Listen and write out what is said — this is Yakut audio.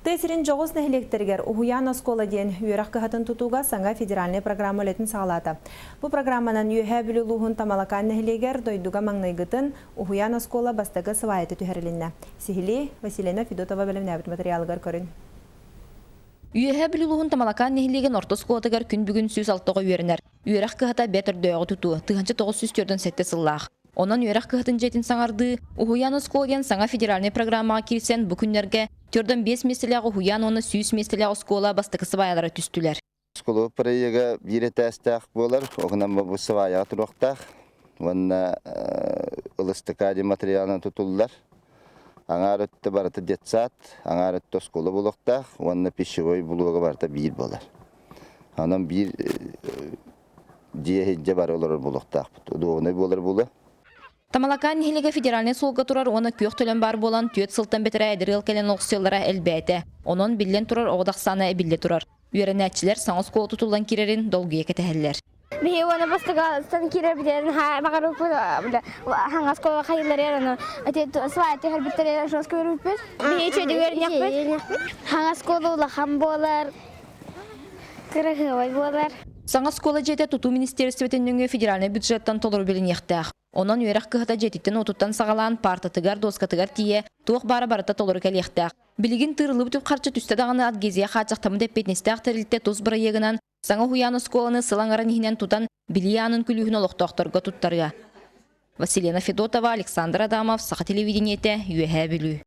Тыа сирин дьоҕус нэһилиэктэригэр Уһуйаан оскуола диэн үөрэх кыһатын тутууга саҥа федеральнай программа үлэтин саҕалаата. Бу программанан Үөһээ Бүлүү улууһун Тамалакаан нэһилиэгэр дойдуга маҥнайгытын Уһуйаан оскуола бастакы сыбаайата түһэрилиннэ. Сиһилии Василена Федотова бэлэмнээбит материалыгар көрүн. Үөһээ Бүлүү улууһун Тамалакаан нэһилиэгин орто оскуолатыгар күн бүгүн 106 оҕо үөрэнэр. Үөрэх кыһата бэрт өрдөөҕү тутуу, 1947 сыллаах. Онон үөрэх кыһатын дьиэтин саҥардыы, Уһуйаан оскуола диэн саҥа федеральнай программаҕа киирсэн бу күннэргэ 45 миэстэлээх уһуйаан уонна 100 миэстэлээх оскуола бастакы сыбаайалара түстүлэр. Оскуола проега биир этээстээх буолар, оҕунан бу сыбаайаҕа туруохтаах уонна ылыстыкаа диэн материалынан тутуллар. Аҥаар өттө барыта детсад, аҥаар өттө оскуола буолуохтаах уонна пищевой блога барыта биир буолар. Онон биир дьиэ иһирдьэ бары олорор буолуохтаахпыт. Удобнай буолар буолуо. Тамалакаан нэһилиэгэ федеральнай суолга турар уонна күөх төлөн баар буолан, түөрт сылтан бэтэрээ эдэр ыал кэлэн олохсуйаллара элбээтэ. Онон, биллэн турар, оҕо да ахсаана эбиллэ турар. Үөрэнээччилэр саҥа оскуола тутуллан киирэрин долгуйа кэтэһэллэр. Биһи уонна бастакы киирэрбитин баҕарыппыт хаҥас оскуола хайылларыгар ону ити слайд түһэрбиттэригэр жестко үөрбүппүт. Биһи үчүгэйдик үөрэниэхпит. Хаҥас оскуола улахан буолар, кыраһыабай буолар. Саҥа оскуола дьиэтэ тутуу министиэристибэтин нөҥүө федеральнай бюджеттан толору билиниэхтээх. Онон үөрэх кыһата дьиэтиттэн-уотуттан саҕалаан паартатыгар, дуоскатыгар тиийэ туох баара барыта толору кэлиэхтээх. Билигин тыырыллыбыт үп-харчы түстэ даҕаны адгезия хааччахтаммыт эппиэтинэстээх тэрилтэ тус бырайыагынан саҥа уһуйаан оскуоланы сыл аҥарын иһинэн тутан билии аанын күлүүһүн олохтоохторго туттарыа. Василена Федотова, Александр Адамов, Саха телевидениетэ, Үөһээ Бүлүү.